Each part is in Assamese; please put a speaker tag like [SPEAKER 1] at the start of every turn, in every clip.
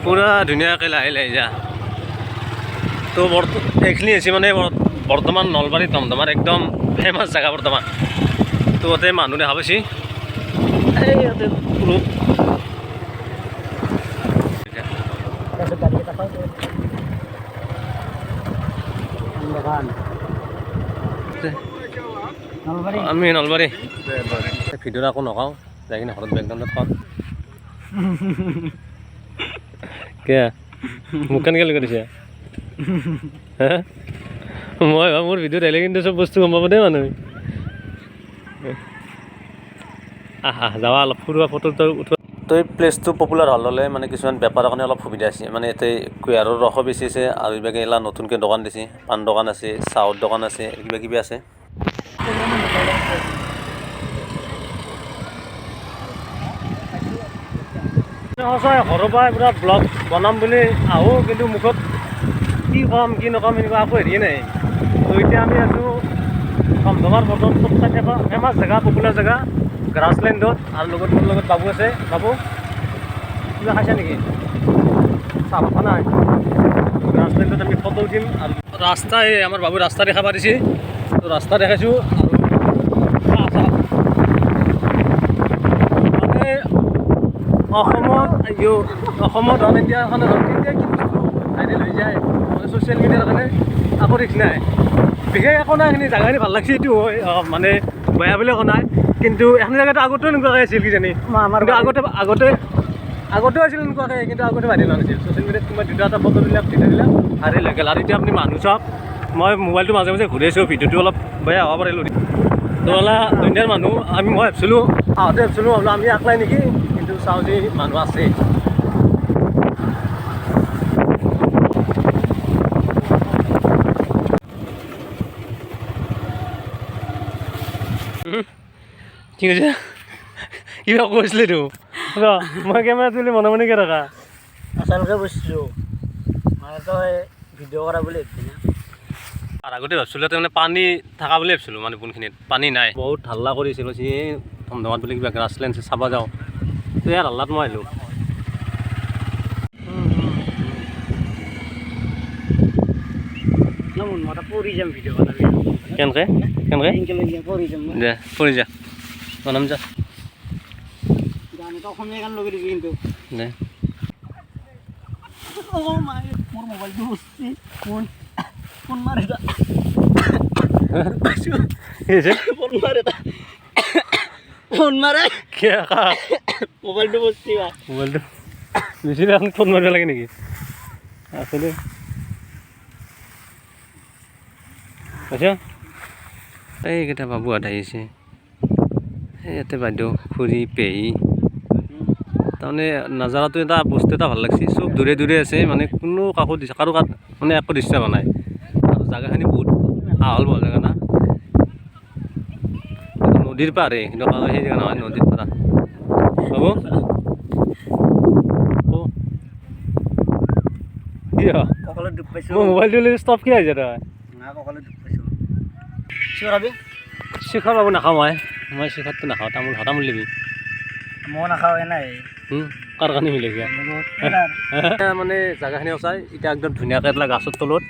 [SPEAKER 1] পূৰা ধুনীয়াকৈ লাহে লাহে যা। তো এইখিনি হৈছে মানে বৰ্তমান নলবাৰী ধমধমাৰ একদম ফেমাছ জেগা বৰ্তমান। তো তাতে মানুহ দেখা পাইছি, এই ইয়াতে গ্ৰুপ। আমি নলবাৰী ভিডিঅ'ত আকৌ নকাওঁ, যাই কিনে ঘৰত বেকগ্ৰাউণ্ডত পাম। কিয় মোক কেনেকৈ লগাই দিছে? মই মোৰ ভিডিঅ'ত আহিলে কিন্তু চব বস্তু গম পাব দেই মানুহে। আহ আহ যাৱা অলপ ফুৰোৱা ফটো উঠোৱা। তো এই প্লেচটো পপুলাৰ হোৱাৰ ল'লে মানে কিছুমান বেপাৰৰ কাৰণে অলপ সুবিধা আছে। মানে ইয়াতে কুঁহিয়াৰৰ ৰসো বেচিছে আৰু এইভাগে এলা নতুনকৈ দোকান দিছে, পাণ দোকান আছে, চাহৰ দোকান আছে, কিবা কিবি আছে। সঁচাই ঘৰৰ পৰাই পূৰা ব্লগ বনাম বুলি আহোঁ, কিন্তু মুখত কি ক'ম কি নক'ম এনেকুৱা একো হেৰিয়ে নাই। তো এতিয়া আমি আছোঁ ধমধমাৰ বৰ্তমান চবচে ফেমাছ জেগা, পপুলাৰ জেগা গ্ৰাছলেণ্ডত। আৰু লগত মোৰ লগত বাবু আছে। বাবু কিবা খাইছা নেকি? চাহ ভাত খোৱা নাই? গ্ৰাছলেণ্ডত আমি ফটো উঠিম। আৰু ৰাস্তা এই আমাৰ বাবু ৰাস্তা দেখা পাৰিছে, তো ৰাস্তা দেখাইছোঁ। আৰু মানে অসমত অসমত অল ইণ্ডিয়াৰ কাৰণে কেতিয়া কি বস্তু ভাইৰেল হৈ যায় মানে ছ'চিয়েল মিডিয়াৰ কাৰণে একো ৰিস্ক নাই, বিশেষ একো নাই। এইখিনি জেগাখিনি ভাল লাগছে, এইটো হয় মানে বেয়া বুলি একো নাই। কিন্তু এইখিনি জেগাটো আগতেও এনেকুৱাকৈ আছিল কিজানি, কিন্তু আগতে আগতে আগতেও আছিল এনেকুৱাকৈ, কিন্তু আগতে ভাইৰেল হোৱা নাছিল। ছ'চিয়েল মিডিয়াত কোনোবা দুটা এটা ফটোবিলাক ভিডিঅ'বিলাক ভাইৰেল হৈ গ'ল। আৰু এতিয়া আপুনি মানুহ চাওক, মই মোবাইলটো মাজে মাজে ঘূৰাইছোঁ, ভিডিঅ'টো অলপ বেয়া হ'ব পাৰিলোঁ। তো ওলা দুনিয়াৰ মানুহ, আমি মই ভাবিছিলোঁ আহোঁতে ভাবিছিলোঁ বোলো আমি আকলাই নেকি, কিন্তু চাওঁ যে মানুহ আছে। কি কৈছে? কিবা কৈছিলি তো মই কেমেৰা তুলি মনে মনে কিয় থাকা?
[SPEAKER 2] আচলকে বসছো মানে তই ভিডিঅ' কৰা বুলি ভাবছি না।
[SPEAKER 1] আৰু আগতে ভাবছিলোঁ তাতে মানে পানী থকা বুলি ভাবছিলোঁ, মানে কোনখিনিত পানী নাই, বহুত হাল্লা কৰিছিল। কৈছে এই ধমধমাত বুলি কিবা গ্ৰাছলেণ্ড চাব যাওঁ, তো ইয়াৰ হাল্লাত মই আহিলোঁ।
[SPEAKER 2] পৰি যাম ভিডিঅ' বনাবি।
[SPEAKER 1] কেনেকৈ কেনেকৈ
[SPEAKER 2] পৰি যাম
[SPEAKER 1] দে, পৰি যা, বনাম যা।
[SPEAKER 2] গান এটা অসমীয়া গান লগাই দিবি কিন্তু
[SPEAKER 1] দে।
[SPEAKER 2] অ' মাই, মোৰ মোবাইলটো বস্তি ফোন ফোন মাৰ এটা ফোন মাৰ এটা ফোন মাৰে মোবাইলটো বস্তি বা
[SPEAKER 1] মোবাইলটো বেছি এখন ফোন মাৰিব লাগে নেকি? আছে দে। আচ্ছা এইকেইটা বাবুহঁত আহিছে, এই ইয়াতে বাইদেউ খুৰী পেহী। তাৰমানে নাজাৰাটো এটা বস্তু এটা ভাল লাগছে, চব দূৰে দূৰে আছে, মানে কোনো কাকো কাৰো কাত মানে একো ডিষ্টাৰ্ব হোৱা নাই। আৰু জেগাখিনি বহুত আহল বহল জেগা না, নদীৰ পাৰে, কিন্তু সেই জেগা নহয়, নদীৰ পাৰা। হ'ব মোৰ মোবাইলটো ষ্টপ কি আহিছে তই? শিখৰ বাবু নাখাওঁ মই, মই শিখৰটো নাখাওঁ, তামোল খাওঁ, তামোল দিবি।
[SPEAKER 2] মই নাখাওঁ এনাই।
[SPEAKER 1] কাৰ কাৰণে মিলাইছে মানে জেগাখিনি সঁচাই এতিয়া একদম ধুনীয়াকৈ এটা গাছৰ তলত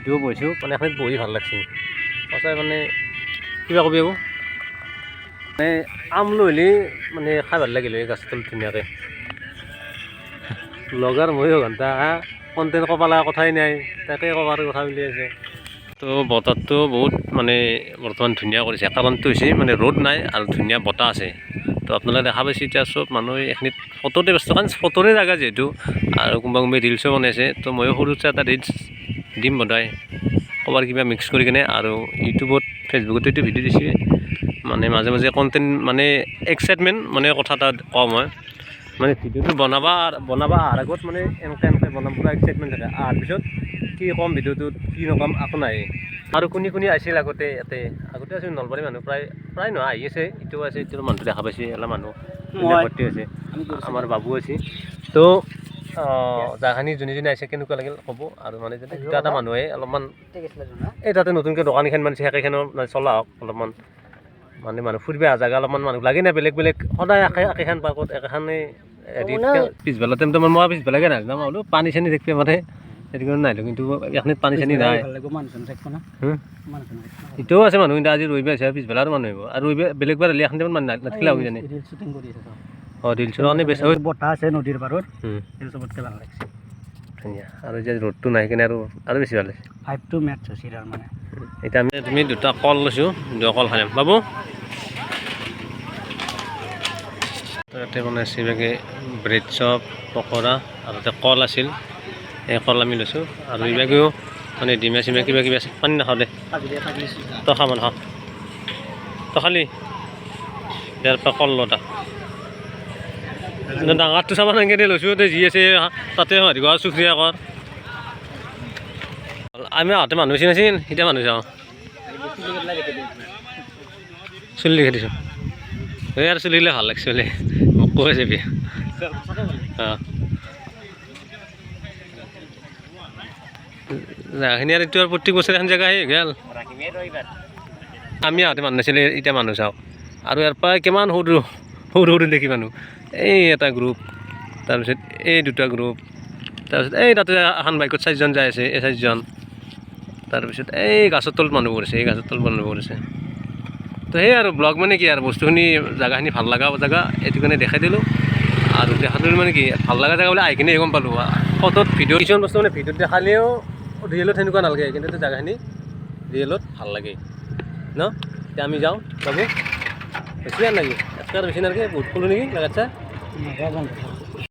[SPEAKER 1] দিও বহিছোঁ, মানে এখিনিত বহি ভাল লাগছে সঁচাই। মানে কিবা কবি আকৌ মানে আম লৈ হ'লে মানে খাই ভাল লাগিল এই গাছৰ তলত ধুনীয়াকৈ। লগাৰ ময়ো ঘণ্টা কণ্টেণ্ট ক'ব লগা কথাই নাই, তাকে ক'বাৰ কথা বুলি আছে। তো বতৰটো বহুত মানে বৰ্তমান ধুনীয়া কৰিছে, কাৰণটো হৈছে মানে ৰ'দ নাই আৰু ধুনীয়া বতাহ আছে। তো আপোনালোকে দেখা পাইছে এতিয়া চব মানুহ এইখিনিত ফটোতে ব্যস্ত, কাৰণ ফটোৰে জেগা যিহেতু, আৰু কোনোবা কোনোবাই ৰিলচো বনাইছে। তো ময়ো সৰুতে এটা ৰিলচ দিম বোধহয়, ক'ৰবাৰ কিবা মিক্স কৰি কিনে, আৰু ইউটিউবত ফেচবুকতো এইটো ভিডিঅ' দিছে। মানে মাজে মাজে কণ্টেণ্ট মানে এক্সাইটমেণ্ট মানে কথা এটা কওঁ মই, মানে ভিডিঅ'টো বনাবা বনাবা অহাৰ আগত মানে এনেকৈ এনেকৈ বনাম পূৰা এক্সাইটমেণ্ট থাকে, অহাৰ পিছত কি ক'ম ভিডিঅ'টোত কি নক'ম একো নাই। আৰু কোনে কোনে আহিছিল আগতে ইয়াতে, আগতে আছিল নলবাৰী মানুহ প্ৰায় প্ৰায় নহয় আহি আছে, ইটোও আছে, ইটোৰ মানুহটো দেখা পাইছে, এলা মানুহ ভৰ্তি হৈছে, আমাৰ বাবু আছে। তো জেগাখিনি যোনে যোনে আহিছে কেনেকুৱা লাগিল ক'ব। আৰু মানে যাতে দুটা এটা মানুহে অলপমান এই তাতে নতুনকৈ দোকানখন মানে সেইকেইখনো মানে চলা হওক অলপমান, মানে মানুহ ফুৰিব অহা জেগা অলপমান মানুহ লাগে না, বেলেগ বেলেগ সদায় একে একেখন পাৰ্কত একেখনেই পিছবেলা টাইমটো মই পিছবেলাকে নাজানো, মই বোলো পানী চানী থাকিব মানে সেইটো কাৰণে নাহিলোঁ, কিন্তু এইখিনিত পানী চানী নাই।
[SPEAKER 2] ভাল লাগিব, মানুহ চানুহ থাকিব না। মানুহ চানুহ থাকিব।
[SPEAKER 1] এতিয়াও আছে মানুহ, কিন্তু আজি ৰবিবাৰ আছে, পিছবেলা আৰু মানুহ আহিব। আৰু ৰবিবাৰ বেলেগ বাৰ হ'লে এখন টাইমত মানুহ নাথাকিলে হ'ব কিজানি।
[SPEAKER 2] ৰিল শ্বুটিং কৰি আছে।
[SPEAKER 1] অঁ, ৰিলছৰ কাৰণে বেছি হয়।
[SPEAKER 2] বতাহ আছে নদীৰ পাৰত, সেইটো চবতকৈ ভাল লাগিছে।
[SPEAKER 1] ধুনীয়া। আৰু এতিয়া ৰ'দটো নাই কিনে আৰু বেছি ভাল লাগিছে।
[SPEAKER 2] ভাইবটো মেটচ হৈছে তাৰ মানে।
[SPEAKER 1] এতিয়া আমি তুমি দুটা কল লৈছোঁ, দুটা কল খাই বাবু। তাতে বনাইছে এইভাগে ব্ৰেড চপ, পকৰা আৰু তাতে কল আছিল, এই কল আমি লৈছোঁ। আৰু এইভাগেও মানে ডিমা চিমা কিবা কিবি আছে। পানী নাখাওঁ দে, তই খাব নাখাওঁ, তই খালি ইয়াৰ পৰা কল ল। এটা ডাঙৰটো চাব নালাগে দে, লৈছোঁ তই যি আছে তাতে হেৰি কৰ, চুখৰীয়া কৰ। আমি আহোঁতে মানুহ বেছি নাছিল, এতিয়া মানুহ চাওঁ। চুলি লিখি দিছোঁ এই আৰু চুলি ভাল লাগছে বোলে মোক কৈ আছে বিয়া। অঁ, জেগাখিনি আৰু এইটো আৰু প্ৰত্যেক বছৰে এখন জেগা সেই গ'ল। আমি আহোঁতে মানুহ নাছিলে, এতিয়া মানুহ চাওক। আৰু ইয়াৰ পৰা কিমান সৰু সৰু সৰু দেখি মানুহ, এই এটা গ্ৰুপ, তাৰপিছত এই দুটা গ্ৰুপ, তাৰপিছত এই তাতে এখন বাইকত চাৰিজন যাই আছে, এই চাৰিজন, তাৰপিছত এই গাছৰ তলত মানুহ পৰিছে, এই গাছৰ তলত মানুহ পৰিছে। তো সেই আৰু ব্লগ মানে কি আৰু বস্তুখিনি জেগাখিনি ভাল লগা জেগা এইটো কাৰণে দেখাই দিলোঁ। আৰু দেখাই দিলোঁ মানে কি ভাল লগা জেগা বোলে আহি কিনে গম পালোঁ। ফটোত ভিডিঅ' কিছুমান বস্তু মানে ভিডিঅ'ত দেখালেও ৰিয়েলত সেনেকুৱা নালাগে, কিন্তু এইটো জেগাখিনি ৰিয়েলত ভাল লাগে ন। এতিয়া আমি যাওঁ বাবু, বেছি আৰু নেকি এক্সট্ৰা বেছি নালাগে, বহুত ক'লোঁ নেকি লাগাত।